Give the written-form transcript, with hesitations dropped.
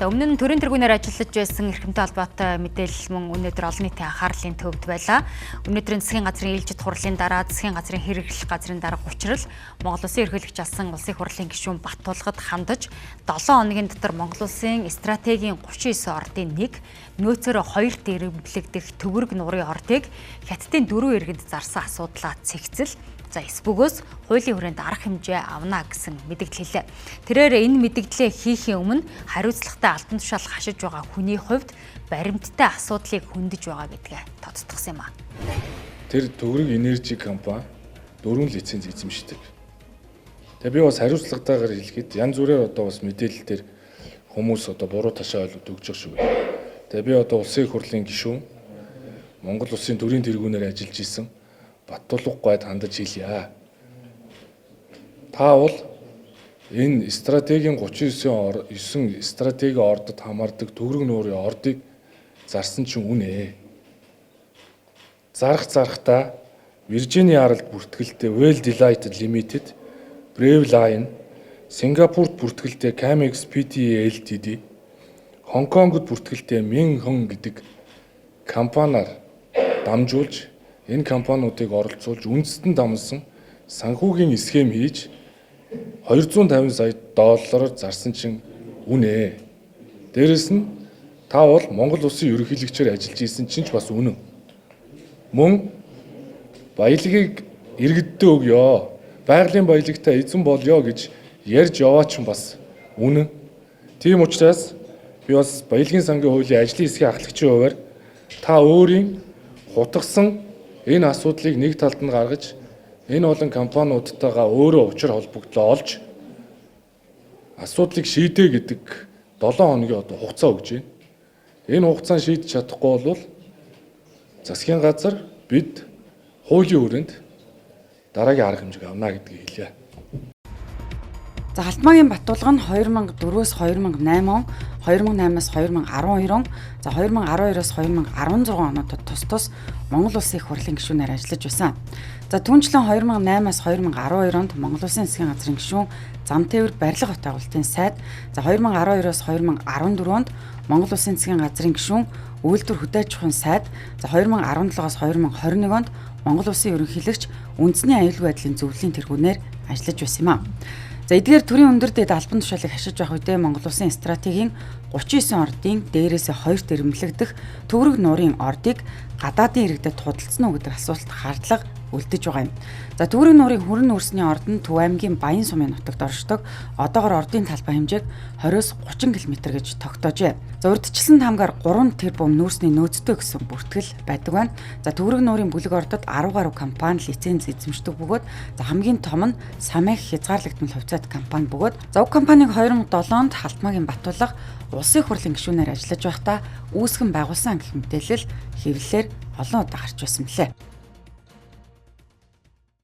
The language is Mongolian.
За, өмнө нь төрийн тэргүүнээр ажиллаж байсан эрхэмтэй холбоотой мэдээлэл мөн өнөөдөр олон нийтийн анхаарлын төвд байлаа. Өнөөдрийн засгийн газрын ээлжит хурлын дараа засгийн газрын хэрэглэх газрын дарга Учрал Монгол Улсын ерөнхийлөгч алсан Улсын их хурлын гишүүн Баттулгад хандаж, 7 хоногийн дотор Монгол Улсын стратегийн 39 ордын нэг, нөөцөөрөө хоёрт эрэмблэгдэх төгрөг нуурын ордыг Хятадын дөрвөн иргэнд зарсан асуудлаа цэгцэл, за, эсбүгөөс хуулийн хүрээнд арга хэмжээ авна гэсэн мэдэгдэл хэлээ. Тэрээр энэ мэдэгдлээ хийхийн өмнө хариуцлагатай албан тушаал хашиж байгаа хүний хувьд баримттай асуудлыг хөндөж байгаа гэдгээ тодтгосон юм а. Тэр Төгрөг Энержи компани дөрвөн лиценз эзэмшдэг. Тэгээ би бас хариуцлагатайгаар хэлэхэд янз бүрээр одоо бас мэдээлэл дээр хүмүүс одоо буруу ташаа ойлгоод өгч байгаа шүү. Тэгээ би одоо Улсын их хурлын гишүүн, Монгол Улсын төрийн тэргүүнээр ажиллаж исэн Баттулга гуайд хандаж хэлье. Та бол энэ стратегийн 39 9 стратегийн ордод хамаардаг Төгрөг нуурын ордыг зарсан чинь үнэ. Зарах зарахтаа Виржиния аралд бүртгэлтэй Well Delighted Limited, Brave Line, Сингапурт бүртгэлтэй Camex Pte Ltd, Хонконгод бүртгэлтэй Ming Hong гэдэг компаниар дамжуулж, энэ компаниудыг оролцуулж, үндэстэн дамнасан санхүүгийн схем хийж 250 сая доллараар зарсан чинь үнэ. Дээрэс нь та бол Монгол Улсын ерөнхийлөгчөөр ажиллаж исэн чинь ч бас үнэн. Мөн баялагийг иргэддээ өгөө. Байгалийн баялагтай эзэн болёо гэж ярьж яваа чинь бас үнэн. Тийм учраас би бас баялагын сангийн хуулийн ажлын хэсгийн ахлагчийн хувиар та өөрийн хутгасан энэ асуудлыг нэг талд нь гаргаж, энэ олон компаниудтайгаа өөрөө учир холбогдлоо олж асуудлыг шийдэ гэдэг 7 хоногийн одоо хугацаа өгч байна. Энэ хугацаанд шийдэж чадахгүй бол засгийн газар бид хуулийн хүрээнд дараагийн арга хэмжээг авна гэдгийг хэлье. За, Халтмаагийн Баттулга нь 2004-өөс 2008 он, 2008-аас 2012 он, за, 2012-оос 2016 онуудад тус тус Монгол Улсын их хурлын гишүүнээр ажиллаж байсан. За, түүнчлэн 2008-аас 2012 онд Монгол Улсын засгийн газрын гишүүн, зам тээвэр барилга хот агуултын сайд, за, 2012-оос 2014 онд Монгол Улсын засгийн газрын гишүүн, үйлдвэр хөдөө аж ахуйн сайд, за, 2017-оос 2021 онд Монгол Улсын ерөнхийлөгч, үндэсний аюулгүй байдлын зөвлөлийн тэргүүнээр ажиллаж байсан юм а. За, эдгээр төрийн өндөр дээд албан тушаалыг хашиж явах үедээ Монгол Улсын стратегийн 39 ордын дээрээсээ хоёрт эрэмблэгдэх Төгрөг нуурын ордыг гадаадын иргэдэд худалдсан уу гэдэг асуулт хардлага үлдэж байгаа юм. За, Төгрөг нуурын хүрэн нүүрсний орд нь Төв аймгийн Баян сумын нутагт оршдог. Одоогор ордын талбай хэмжээг 20-оос 30 км гэж тогтоожээ. За, урьдчилсан таамгаар 3 тэрбум нүүрсний нөөцтэй гэсэн бүртгэл байдаг байна. За, Төгрөг нуурын бүлэг ордод 10 гаруй компани лиценз эзэмшдэг бөгөөд, за, хамгийн том нь Самэх хязгаарлагдмал хувьцаат компани бөгөөд, за, уг компаниг 2007 онд Халтмаагийн Баттулга Улсын их хурлын гишүүнээр ажиллаж байхдаа үүсгэн байгуулсан гэх мэдээлэл хэвлэлээр олон удаа гарч байсан мөлий.